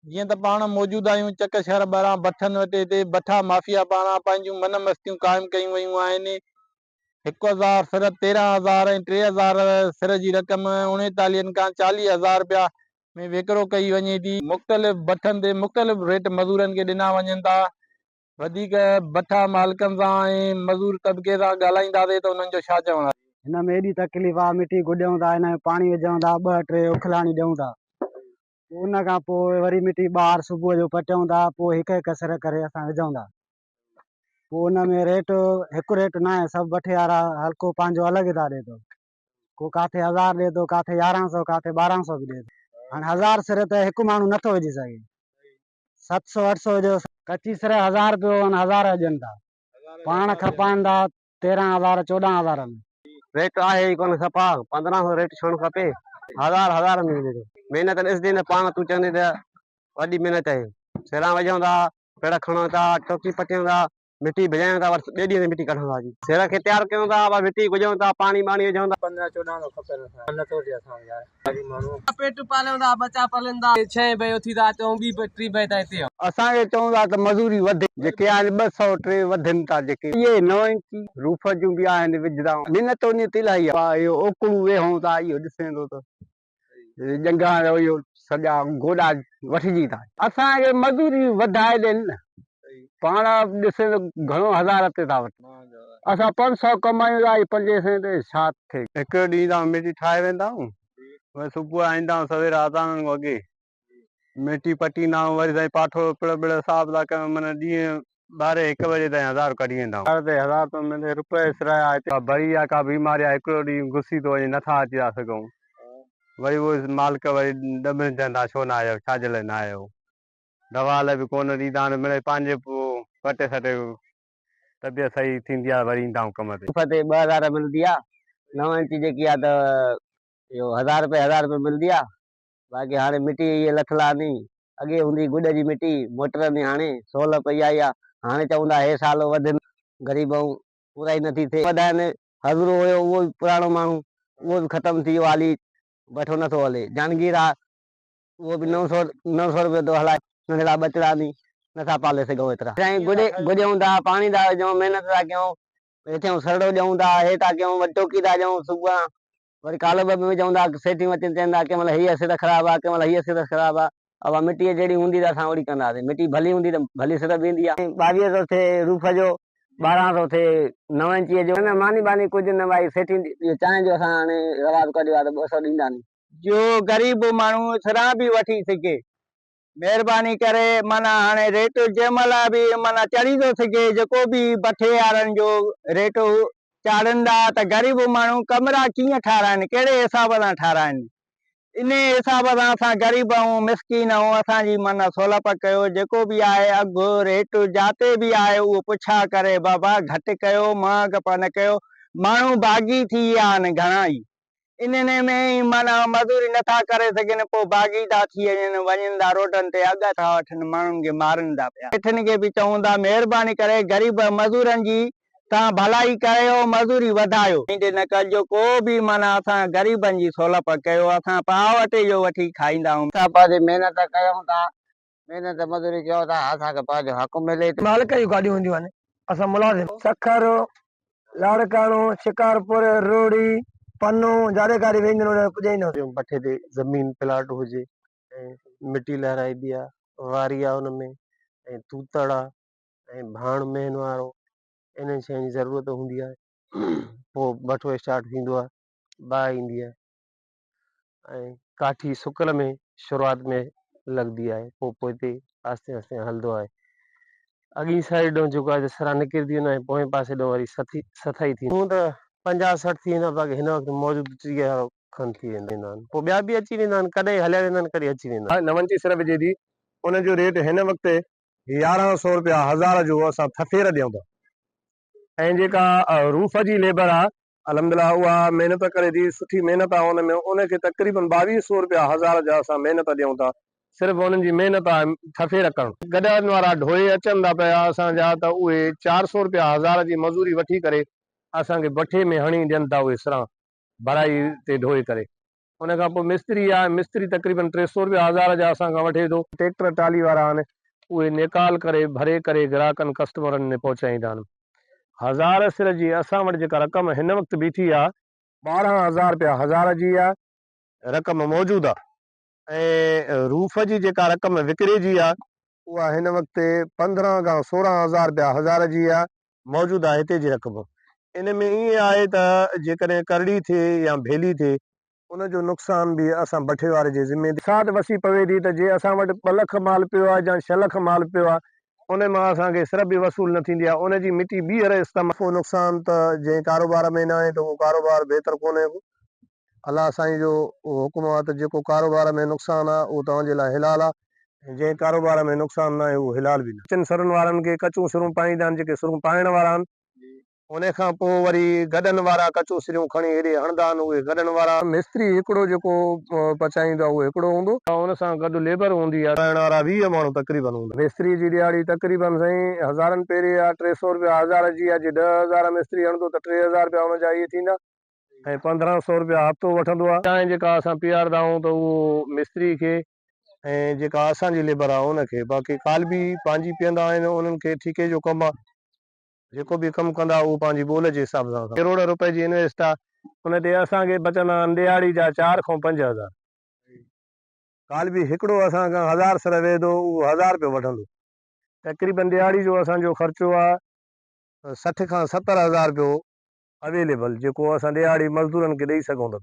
جيئن ته پاڻ موجود آهيون چڪ شهر ٻاهران بٺن وٽ هتي بٺا مافيا پاران پنهنجون من مستيون قائم ڪيون ويون آهن. 1000 سر 13 هزار ۽ 3000 سر جي رقم اوڻيتاليهن کان 40 هزار رپيا ۾ وڪرو ڪئي وڃي ٿي. مختلف بٺن تي مختلف ريٽ مزورن کي ڏنا وڃن ٿا. وڌيڪ بٺا مالڪن سان ۽ مزور طبقي سان ڳالهائينداسين ته انهن جو ڇا چوڻ آهي. هن ۾ ايڏي تڪليف آ مٽي گڏيون ٿا هن ۾ پاڻي وجهون ٿا ٻه ٽي اکلاڻي ڏيون ٿا. پوء ان کان پوء وري مٽي ٻاهر صبح جو پٽيون ٿا پوء هڪ هڪ سر ڪري اسان وجهون ٿا پوء ان ۾ ريٽ هڪ ريٽ نه آهي سڀ بٺي وارا هلڪو پنهنجو الڳ ٿا ڏي ٿو ڪو ڪاٿي هزار ڏي ٿو ڪاٿي 1100 ڪاٿي 1200 به ڏي ٿو هاڻي هزار سر ته هڪ ماڻهو نٿو وجهي سگهي 700 800 جو ڪچي سر هزار پيو هزار ڏين ٿا پاڻ کپائن ٿا 13 هزار 14 هزار ۾. ريٽ آهي ئي ڪونه صفا 15 سو ريٽ ڇڻ کپي هزار هزار ۾ ملي ٿو محنت ڏسجي نه پاڻ تون چوندين ته وڏي محنت آهي سيران وجهون ٿا پڙ کڻون ٿا ٽوڪي پٽيون ٿا مٽي ڀڄايون ٿا وري ٻئي ڏينهن تي مٽي ڪڍون ٿا اچي سير کي تيار ڪيون ٿا وري مٽي گجون ٿا پاڻي ٻاڻي وجهون ٿا. 15 14 سو کپي اسان کي نٿو ٿئي اسان کي يار غريب ماڻهو. پيٽ پاليون ٿا ٻچا پالين ٿا. ڇهين بجي اٿي ٿا اچون ٻي ٽي بجي تائين هتي. اسان کي چون ٿا ته مزوري وڌي. جيڪي آهن ٻه سئو ٽي وڌن ٿا جيڪي. اهي نو انچي روف جون به آهن وجهدا. محنت انهي تي الاهي آهي. اهو اوڪڙو ويهون ٿا اهو ڏسين ٿو ته ڄنگهان جو اهو سڄا گوڏا وٺجي ٿا. اسان کي مزوري وڌائي ڏين نه. پاڻ ڏسين ته گهڻو هزار تي ٿا وٺن. اسان پنج سئو ڪمايون ٿا اهي پنجين سئين تي ڇا ٿئي. هڪڙو ڏينهن ته مٽي ٺاهي ويندا آهيون وري صبح ايندا آهيون سوير آذانن کان اڳي مٽي پٽيندا آهيون وري سائين پاٺو پڙ ٻڙ حساب ٿا ڪيون معنيٰ ڏينهن ٻارهين هڪ بجي تائين هزار ڪڍي ويندا آهيون. هزار تي هزار ٿو ملي روپيه سرايا هتي ڪا بري آهي ڪا بيماري آهي هڪڙو ڏينهن گسي ٿو وڃي نٿا اچي ٿا سگهون وري اهي مالڪ وري ڏٻن چون ٿا ڇو نه آيا آهيو ڇا جي لاء نه آيا آهيو دوا لاء به ڪونه ڏيندا آهن مڙئي پنهنجي پوء پٽي سٽي طبيعت صحيح ٿيندي آهي وري ايندا آهيون ڪم تي. صفحي تي 2000 ملندي آ نو انچي جيڪي آ ته اهو هزار روپيه هزار روپيه ملندي آ باقي هاڻي مٽي اهي لٿل آ ني اڳي هوندي گڏ جي مٽي موٽر ۾ هاڻي سول پئي آئي آ هاڻي چون ٿا هي سال وڌ غريب آهون پورائي نٿي ٿئي وڌائن حضرو هيو اهو به پراڻو ماڻهو اهو به ختم ٿي ويو حالي بٺو نٿو هلي جانگير آ اهو به نو سو نو سو روپيو ٿو هلائي ننڍڙا ٻچڙا به نٿا پالي سگهون ايترا سائين گڏي گڏيون ٿا پاڻي ٿا وجهون محنت ٿا ڪيون هيٺيون سرڙو ڏيون ٿا هي ٿا ڪيون وري ٽوڪي ٿا ڏيون صبح وري ڪالو به وجهون ٿا سيٺيون اچن چون ٿا ڪنهن مهل هيء سر خراب آهي ڪنهن مهل هيء سر خراب آهي اها مٽيء جهڙي هوندي ته اسان اوڙي ڪنداسين مٽي ڀلي هوندي ته ڀلي سر به ايندي آهي. 22 سو ٿئي روف جو 12 سو ٿئي نو انچيء جو. نه ماني ٻاني ڪجهه نه ڀائي سيٺين چانهه جو اسان هاڻي رواج ڪڍيو آهي ته 200 ڏيندا ني. جو غريب ماڻهو سران به وٺي سگهي. مهرباني ڪري معنيٰ هاڻي ريٽ جنهن مهل به معنيٰ چڙهي ٿو سگهي جيڪو به بٺي وارن جو ريٽ چاڙهندا ته غريب ماڻهو ڪمرا ڪيئن ٺاراهن ڪهڙي حساب سان ٺاراهن انهي حساب سان اسان غريب آهيون مسڪين آهيون اسان جي معنيٰ سولپ ڪيو جيڪو به آهي اگهه ريٽ جاتي به آهي اهو پڇا ڪري بابا گهٽ ڪيو مهانگ پا نه ڪيو ماڻهو باغي ٿي ويا آهن گهڻا ئي انهن ۾ ئي معنيٰ مزوري نه ٿا ڪري سگهن، پوء باغي ٿا ٿي وڃن، وڃن ٿا روڊن تي اڳ ٿا وٺن، ماڻهن کي مارن ٿا پيا. سيٺن کي به چئون ٿا مهرباني ڪري غريب مزورن جي توهان ڀلائي ڪريو، مزوري وڌايو. ائين نه ڪجو ڪو به معنيٰ اسان غريبن جي سولپ ڪيو، اسان پاء اٽي جو وٺي کائيندا آهيون. اسان پنهنجي محنت ڪيون ٿا، محنت مزوري ڪيون ٿا، اسان کي پنهنجو حق ملي. مالڪ جون گاڏيون هونديون آهن، اسان ملازم. سکر، لاڙڪاڻو، شڪارپور، روهڙي، پنو، جاڏي ڪاڏي ويندين اوڏي پڄائينداسين. بٺي تي زمين پلاٽ هجي ۽ مٽي لهرائبي آ، واري آ ان ۾ ۽ توتڙ آ ۽ ڀاڻ مهن وارو انهن شين جي ضرورت هوندي آهي پوء بٺو اسٽارٽ ٿيندو آ باهه ايندي آهي. ۽ ڪاٺي سڪل ۾ شروعات ۾ لڳندي آهي پوء پوئتي آهستي آهستي هلندو آهي. اڳئين سائيڊ ڏانهن جيڪو آهي ته سرا نڪرنديون آهن ۽ پوئين پاسي ڏانهن وري سٿي سٿائي ٿيندي. هونء ته پنجاهه سٺ ٿي ويندا باقي هن وقت موجود 30 کن ٿي ويندا آهن. پوء ٻيا به اچي ويندا آهن ڪڏهن هليا ويندا آهن ڪڏهن اچي ويندا آهن. نون جي سر وجهي ٿي ان جو ريٽ هن وقت 11 سو روپيا هزار جو اسان ٿڦير ڏيون ٿا ۽ جيڪا روف جي ليبر آهي الحمدلله اها محنت ڪري ٿي سٺي محنت آهي ان ۾ ان کي تقريبن 22 سو روپيا هزار جا اسان محنت ڏيون ٿا. صرف انهن جي محنت آهي ٿڦير ڪرڻ. گڏهن وارا ڍوئي اچن ٿا پيا اسان جا ته اهي چار سو روپيا هزار جي مزوري وٺي ڪري اسان کي بٺي ۾ هڻي ڏين ٿا اهي سران ڀرائي تي ڍوئي ڪري. ان کان پوء مستري آهي، مستري تقريبن 300 رپيا هزار جا اسان کان وٺي ٿو. ٽيڪٽر ٽالي وارا آهن، اهي نيڪال ڪري ڀري ڪري گراهڪن ڪسٽمرن ۾ پهچائيندا آهن. هزار سر جي اسان وٽ جيڪا رقم هن وقت بيٺي آهي. 12,000 رپيا هزار جي اها رقم موجود آهي ۽ روف جي جيڪا رقم وڪري جي آهي. اها هن وقت 15 کان 16 هزار رپيا هزار جي اها موجود آهي هتي جي رقم. ان ۾ ائين آهي ته جيڪڏهن ڪرڙي ٿئي يا ڀيلي ٿئي. ان جو نقصان به اسان بٺي واري جي ذمي تي. ساعت وسي پوي ٿي ته جي اسان وٽ ٻه لک مال پيو آهي يا ڇهه لک مال پيو آهي ان مان اسان کي سر به وصول نه ٿيندي آهي ان جي مٽي ٻيهر استعمال. نفعو نقصان ته جنهن ڪاروبار ۾ ناهي ته اهو ڪاروبار بهتر ڪونهي ڪو. الله سائين جو حڪم آهي ته جيڪو ڪاروبار ۾ نقصان آهي اهو توهان جي لاء حلال آهي ۽ جنهن ڪاروبار ۾ نقصان ناهي اهو حلال به ناهي. ڪچن سرن وارن کي ڪچون سرون پائيندا آهن جيڪي سرون پائڻ وارا آهن. ان کان پوء وري گڏن وارا ڪچون سريون کڻي هيڏي هڻندا آهن اهي گڏن وارا. مستري هڪڙو جيڪو پچائيندو آهي اهو هڪڙو هوندو. ان سان گڏ ليبر هوندي آهي. پائڻ وارا 20 ماڻهو تقريبن هوندا. مستري جي ڏهاڙي تقريبن سائين هزارن پيري آهي 300 رپيا هزار جي آهي جي 10,000 مستري هڻندو ته 3,000 رپيا ان جا اهي ٿيندا. ۽ 1,500 رپيا هفتو وٺندو آهي. چانهه جيڪا اسان پياردا آهيون ته اهو مستري کي. ۽ جيڪا اسان جي ليبر آهي ان کي باقي قالبي پنهنجي پيئندا آهن انهن کي ٺيڪي جو ڪم آهي. جيڪو به ڪم ڪندا اهو پنهنجي ٻول جي حساب سان ڪندا. ڪروڙ روپئي جي انويسٽ آ ان تي اسان کي بچندا آهن ڏهاڙي جا 4 کان 5 هزار. ڪالهه به هڪڙو اسان کان هزار سر ويهدو اهو هزار رپيو وٺندو. تقريبن ڏهاڙي جو اسان جو خرچو آ 60 کان 70 هزار رپيو اويليبل جيڪو اسان ڏهاڙي مزدورن کي ڏئي سگهون ٿا.